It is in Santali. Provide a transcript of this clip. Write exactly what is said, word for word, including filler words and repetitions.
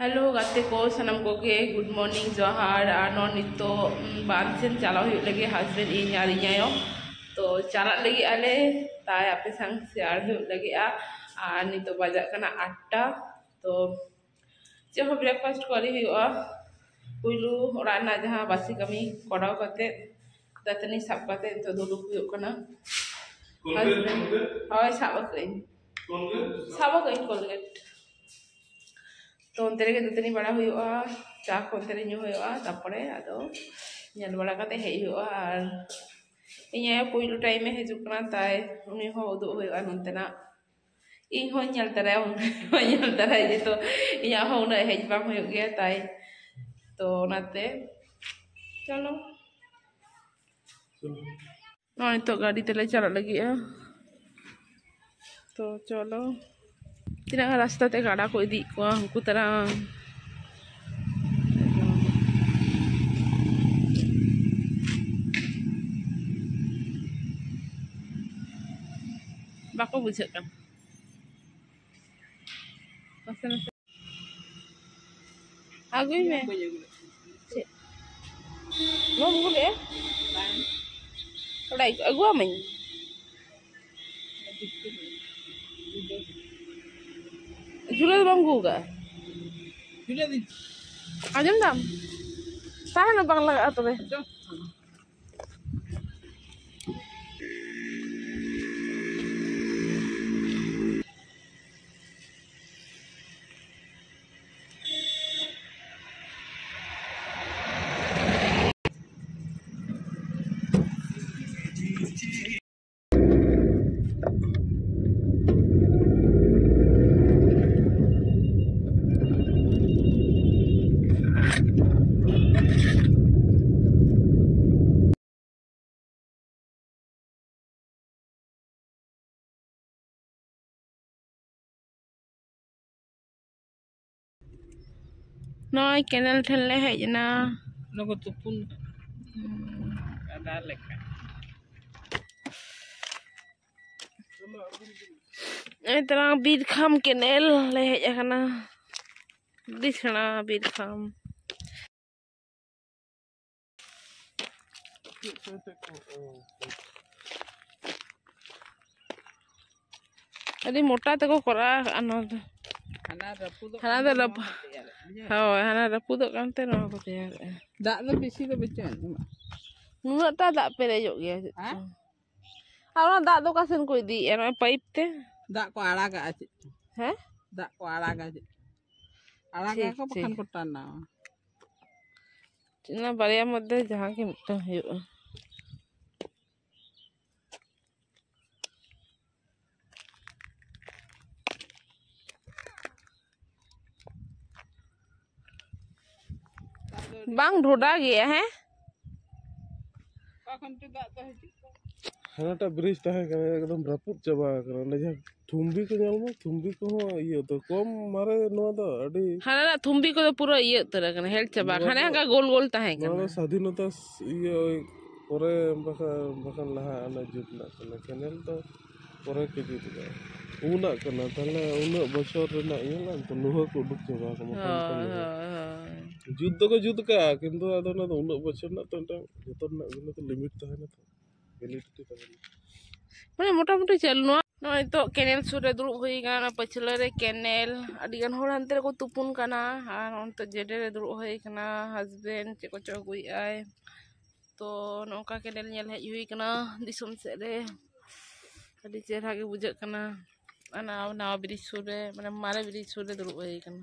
ᱦᱮᱞᱳ ᱜᱟᱛᱮ ᱠᱚ, ᱥᱟᱱᱟᱢ ᱠᱚᱜᱮ ᱜᱩᱰ ᱢᱚᱨᱱᱤᱝ, ᱡᱚᱦᱟᱨ᱾ ᱟᱨ ᱱᱚᱜᱼᱚᱭ ᱱᱤᱛᱚᱜ, ᱩᱢ, ᱵᱟᱸᱫᱷ ᱥᱮᱱ ᱪᱟᱞᱟᱣ ᱦᱩᱭᱩᱜ ᱞᱟᱹᱜᱤᱫ, ᱦᱟᱥᱵᱮᱱᱰ, ᱤᱧ ᱟᱨ ᱤᱧ ᱟᱭᱳ᱾ ᱛᱚ ᱪᱟᱞᱟᱜ ᱞᱟᱹᱜᱤᱫ ᱟᱞᱮ, ᱛᱟᱭ ᱟᱯᱮ ᱥᱟᱶ ᱥᱮᱭᱟᱨ ᱦᱩᱭᱩᱜ ᱞᱟᱹᱜᱤᱫᱼᱟ᱾ ᱟᱨ ᱱᱤᱛᱚᱜ ᱵᱟᱡᱟᱜ ᱠᱟᱱᱟ ᱟᱴᱴᱟ᱾ ᱛᱚ ᱪᱮᱫ ᱦᱚᱸ ᱵᱨᱮᱠᱯᱷᱟᱥᱴ ᱠᱚ ᱟᱹᱣᱨᱤ ᱦᱩᱭᱩᱜᱼᱟ᱾ ᱯᱩᱭᱞᱩ ᱚᱲᱟᱜ ᱨᱮᱱᱟᱜ ᱡᱟᱦᱟᱸ ᱵᱟᱥᱤ ᱠᱟᱹᱢᱤ ᱠᱚᱨᱟᱣ ᱠᱟᱛᱮ, ᱫᱟᱹᱛᱟᱹᱱᱤ ᱥᱟᱵ ᱠᱟᱛᱮ ᱱᱤᱛᱚᱜ ᱫᱩᱲᱩᱵ ᱦᱩᱭᱩᱜ ᱠᱟᱱᱟ᱾ ᱦᱳᱭ, ᱥᱟᱵ ᱟᱠᱟᱫᱟᱹᱧ, ᱥᱟᱵ ᱟᱠᱟᱫᱟᱹᱧ ᱠᱚᱞᱜᱮᱴ᱾ ᱛᱚ ᱚᱱᱛᱮ ᱨᱮᱜᱮ ᱫᱟᱹᱛᱟᱹᱱᱤ ᱵᱟᱲᱟ ᱦᱩᱭᱩᱜᱼᱟ, ᱪᱟ ᱠᱚ ᱚᱱᱛᱮ ᱨᱮ ᱧᱩ ᱦᱩᱭᱩᱜᱼᱟ, ᱛᱟᱨᱯᱚᱨᱮ ᱟᱫᱚ ᱧᱮᱞ ᱵᱟᱲᱟ ᱠᱟᱛᱮ ᱦᱮᱡ ᱦᱩᱭᱩᱜᱼᱟ᱾ ᱟᱨ ᱤᱧ ᱟᱭᱳ ᱯᱩᱭᱞᱩ ᱴᱟᱭᱤᱢᱮ ᱦᱤᱡᱩᱜ ᱠᱟᱱᱟ, ᱛᱟᱭ ᱩᱱᱤ ᱦᱚᱸ ᱩᱫᱩᱜ ᱦᱩᱭᱩᱜᱼᱟ ᱱᱚᱱᱛᱮᱱᱟᱜ᱾ ᱤᱧ ᱦᱚᱸᱧ ᱧᱮᱞ ᱛᱟᱨᱟᱭᱟ, ᱩᱱᱤ ᱦᱚᱸᱧ ᱧᱮᱞ ᱛᱟᱨᱟᱭᱟ, ᱡᱮᱦᱮᱛᱩ ᱤᱧᱟᱹᱜ ᱦᱚᱸ ᱩᱱᱟᱹᱜ ᱦᱮᱡ ᱵᱟᱝ ᱦᱩᱭᱩᱜ ᱜᱮᱭᱟ, ᱛᱟᱭ᱾ ᱛᱚ ᱚᱱᱟᱛᱮ ᱪᱚᱞᱚ᱾ ᱱᱚᱜᱼᱚᱭ ᱱᱤᱛᱚᱜ ᱜᱟᱹᱰᱤ ᱛᱮᱞᱮ ᱪᱟᱞᱟᱜ ᱞᱟᱹᱜᱤᱫᱼᱟ᱾ ᱛᱚ ᱪᱚᱞᱚ, ᱛᱤᱱᱟᱹᱜ ᱜᱟᱱ ᱨᱟᱥᱛᱟ ᱛᱮ ᱜᱟᱰᱟ ᱠᱚ ᱤᱫᱤᱭᱮᱫ ᱠᱚᱣᱟ ᱩᱱᱠᱩ ᱛᱟᱨᱟ᱾ ᱵᱟᱠᱚ ᱵᱩᱡᱷᱟᱹᱜ ᱠᱟᱱᱟ᱾ ᱱᱟᱥᱮ ᱱᱟᱥᱮ ᱟᱹᱜᱩᱭ ᱢᱮ᱾ ᱪᱮᱫ? ᱵᱟᱢ ᱟᱹᱜᱩ ᱞᱮᱫᱼᱟ? ᱚᱲᱟᱜ ᱟᱹᱜᱩᱣᱟᱢᱟᱹᱧ᱾ ᱡᱷᱩᱞᱟᱹ ᱫᱚ ᱵᱟᱢ ᱟᱹᱜᱩ ᱟᱠᱟᱫᱼᱟ? ᱟᱸᱡᱚᱢ ᱫᱟᱢ? ᱛᱟᱦᱮᱱᱟ, ᱵᱟᱝ ᱞᱟᱜᱟᱜᱼᱟ ᱛᱚᱵᱮ᱾ ᱱᱚᱜᱼᱚᱭ ᱠᱮᱱᱮᱞ ᱴᱷᱮᱱ ᱞᱮ ᱦᱮᱡ ᱮᱱᱟ᱾ ᱚᱱᱟ ᱠᱚ ᱛᱩᱯᱩᱱ ᱜᱟᱰᱟ ᱞᱮᱠᱟ᱾ ᱱᱚᱜᱼᱚᱭ ᱛᱟᱞᱟᱝ ᱵᱤᱨᱠᱷᱟᱢ ᱠᱮᱱᱮᱞ ᱞᱮ ᱦᱮᱡ ᱟᱠᱟᱱᱟ᱾ ᱟᱹᱰᱤ ᱥᱮᱬᱟ ᱵᱤᱨ ᱯᱷᱟᱨᱢ᱾ ᱟᱹᱰᱤ ᱢᱚᱴᱟ ᱛᱮᱠᱚ ᱠᱚᱨᱟᱣ ᱠᱟᱜᱼᱟ ᱱᱚᱣᱟ ᱫᱚ᱾ ᱦᱟᱱᱟ ᱨᱟᱹᱯᱩᱫᱚᱜ ᱦᱟᱱᱟ ᱠᱟᱱ ᱫᱚ ᱫᱚ ᱨᱟᱹᱯᱩ-, ᱱᱚᱣᱟ ᱠᱚ ᱛᱮᱭᱟᱨᱮᱜᱼᱟ, ᱵᱩᱡᱷᱟᱹᱣ? ᱦᱳᱭ, ᱦᱟᱱᱟ ᱨᱟᱹᱯᱩᱫᱚᱜ ᱠᱟᱱᱛᱮ ᱱᱚᱣᱟ ᱠᱚ ᱛᱮᱭᱟᱨᱮᱜᱼᱟ᱾ ᱫᱟᱜ ᱫᱚ ᱵᱮᱥᱤ ᱫᱚ ᱵᱟᱹᱪᱩᱜ ᱟᱹᱱᱤᱡ᱾ ᱱᱩᱱᱟᱹᱜ ᱴᱟ ᱫᱟᱜ ᱯᱮᱨᱮᱡᱚᱜ ᱜᱮᱭᱟ ᱪᱮᱫ ᱦᱮᱸ? ᱪᱚᱝ? ᱟᱨ ᱚᱱᱟ ᱫᱟᱜ ᱫᱚ ᱚᱠᱟ ᱥᱮᱱ ᱠᱚ ᱤᱫᱤᱭᱮᱫᱼᱟ? ᱱᱚᱜᱼᱚᱭ ᱯᱟᱭᱤᱯ ᱛᱮ? ᱫᱟᱜ ᱠᱚ ᱟᱲᱟᱜᱟᱜᱼᱟ ᱪᱮᱫ ᱪᱚᱝ? ᱦᱮᱸ? ᱫᱟᱜ ᱠᱚ ᱟᱲᱟᱜᱟ ᱪᱮᱫ ᱪᱚᱝ? ᱟᱲᱟᱜᱟ ᱴᱷᱤᱠ, ᱠᱚ ᱵᱟᱠᱷᱟᱱ ᱴᱷᱤᱠ᱾ ᱠᱚ ᱴᱟᱱᱟᱣᱟ᱾ ᱚᱱᱟ ᱵᱟᱨᱭᱟ ᱢᱚᱫᱽᱫᱷᱮ ᱡᱟᱦᱟᱸ ᱜᱮ ᱢᱤᱫᱴᱟᱝ ᱦᱩᱭᱩᱜᱼᱟ᱾ ᱵᱟᱝ ᱰᱷᱚᱰᱟ ᱜᱮᱭᱟ, ᱦᱮᱸ? ᱚᱠᱟ ᱠᱷᱚᱱ ᱪᱚ ᱫᱟᱜ ᱫᱚ ᱦᱤᱡᱩᱜ ᱠᱟᱱᱟ᱾ ᱦᱟᱱᱟᱴᱟᱜ ᱵᱨᱤᱡᱽ ᱛᱟᱦᱮᱸ ᱠᱟᱱᱟ, ᱮᱠᱫᱚᱢ ᱨᱟᱹᱯᱩᱫ ᱪᱟᱵᱟ ᱟᱠᱟᱱᱟ᱾ ᱚᱸᱰᱮ ᱡᱟᱦᱟᱸ ᱛᱷᱩᱢᱵᱤ ᱠᱚ ᱧᱮᱞ ᱢᱮ, ᱛᱷᱩᱢᱵᱤ ᱠᱚᱦᱚᱸ ᱤᱭᱟᱹ ᱩᱛᱟᱹᱨ, ᱠᱚᱢ ᱢᱟᱨᱮ ᱱᱚᱣᱟ ᱫᱚ ᱟᱹᱰᱤ ᱦᱟᱱᱟ ᱛᱷᱩᱢᱵᱤ ᱠᱚᱫᱚ ᱯᱩᱨᱟᱹ ᱤᱭᱟᱹ ᱩᱛᱟᱹᱨ ᱟᱠᱟᱱᱟ, ᱦᱮᱲ ᱪᱟᱵᱟ ᱟᱠᱟᱱᱟ᱾ ᱱᱚᱣᱟ ᱦᱟᱱᱮ ᱫᱚ, ᱦᱟᱸᱜ ᱜᱳᱞ ᱜᱳᱞ ᱛᱟᱦᱮᱸ ᱱᱚᱣᱟ ᱠᱟᱱᱟ᱾ ᱫᱚ ᱥᱟᱫᱷᱤᱱᱚᱛᱟ ᱥ-, ᱤᱭᱟᱹ ᱳᱭ ᱯᱚᱨᱮ ᱵᱟᱠᱷᱟᱱ, ᱵᱟᱠᱷᱟᱱ ᱞᱟᱦᱟ ᱚᱱᱟ ᱡᱩᱛ ᱨᱮᱱᱟᱜ ᱠᱟᱱᱟ᱾ ᱠᱮᱱᱮᱞ ᱫᱚ ᱯᱚᱨᱮ ᱠᱚ ᱡᱩᱛ ᱠᱟᱜᱼᱟ᱾ ᱩᱱᱟᱜ ᱠᱟᱱᱟ, ᱛᱟᱦᱞᱮ ᱩᱱᱟᱹᱜ ᱵᱚᱪᱷᱚᱨ ᱨᱮᱱᱟᱜ ᱤᱭᱟᱹ ᱞᱟᱝ ᱛᱚ, ᱞᱳᱦᱟᱹ ᱠᱚ ᱩᱰᱩᱠ ᱪᱟᱵᱟ ᱟᱠᱟᱱᱟ, ᱦᱳᱭ, ᱯᱟᱞᱯᱟᱞ ᱞᱳᱦᱟᱹ᱾ ᱦᱳᱭ, ᱦᱳᱭ᱾ ᱡᱩᱛ ᱫᱚᱠᱚ ᱡᱩᱛ ᱠᱟᱜᱼᱟ, ᱠᱤᱱᱛᱩ ᱟᱫᱚ ᱚᱱᱟ ᱫᱚ ᱩᱱᱟᱹᱜ ᱵᱚᱪᱷᱚᱨ ᱨᱮᱱᱟᱜ ᱛᱚ ᱢᱤᱫᱴᱟᱝ ᱡᱚᱛᱚ ᱨᱮᱱᱟᱜ ᱜᱮ ᱛᱚ ᱞᱤᱢᱤᱴ ᱛᱟᱦᱮᱱᱟ ᱛᱚ, ᱵᱷᱮᱞᱤᱰᱤᱴᱤ ᱛᱟᱦᱮᱱᱟ᱾ ᱢᱟᱱᱮ ᱢᱚᱴᱟᱢᱩᱴᱤ ᱪᱟᱹᱞᱩ ᱱᱚᱣᱟ᱾ ᱱᱚᱜᱼᱚᱭ ᱱᱤᱛᱚᱜ ᱠᱮᱱᱮᱞ ᱥᱩᱨ ᱨᱮ ᱫᱩᱲᱩᱵ ᱦᱩᱭ ᱠᱟᱱᱟ, ᱚᱱᱟ ᱯᱟᱹᱪᱷᱞᱟᱹ ᱨᱮ ᱠᱮᱱᱮᱞ᱾ ᱟᱹᱰᱤ ᱜᱟᱱ ᱦᱚᱲ ᱦᱟᱱᱛᱮ ᱨᱮᱠᱚ ᱛᱩᱯᱩᱱ ᱠᱟᱱᱟ ᱟᱨ ᱚᱱᱛᱮ ᱡᱮᱰᱮ ᱨᱮ ᱫᱩᱲᱩᱵ ᱦᱩᱭ ᱠᱟᱱᱟ᱾ ᱦᱟᱥᱵᱮᱱᱰ ᱪᱮᱫ ᱠᱚᱪᱚ ᱟᱹᱜᱩᱭᱮᱫᱼᱟᱭ᱾ ᱛᱚ ᱱᱚᱝᱠᱟ ᱠᱮᱱᱮᱞ ᱧᱮᱞ ᱦᱮᱡ ᱦᱩᱭ ᱠᱟᱱᱟ ᱫᱤᱥᱚᱢ ᱥᱮᱫ ᱨᱮ᱾ ᱟᱹᱰᱤ ᱪᱮᱦᱨᱟ ᱜᱮ ᱵᱩᱡᱷᱟᱹᱜ ᱠᱟᱱᱟ᱾ ᱟᱨ ᱱᱟᱣᱟ, ᱱᱟᱣᱟ ᱵᱨᱤᱡᱽ ᱥᱩᱨ ᱨᱮ, ᱢᱟᱱᱮ ᱢᱟᱨᱮ ᱵᱨᱤᱡᱽ ᱥᱩᱨ ᱨᱮ ᱫᱩᱲᱩᱵ ᱦᱩᱭ ᱠᱟᱱᱟ᱾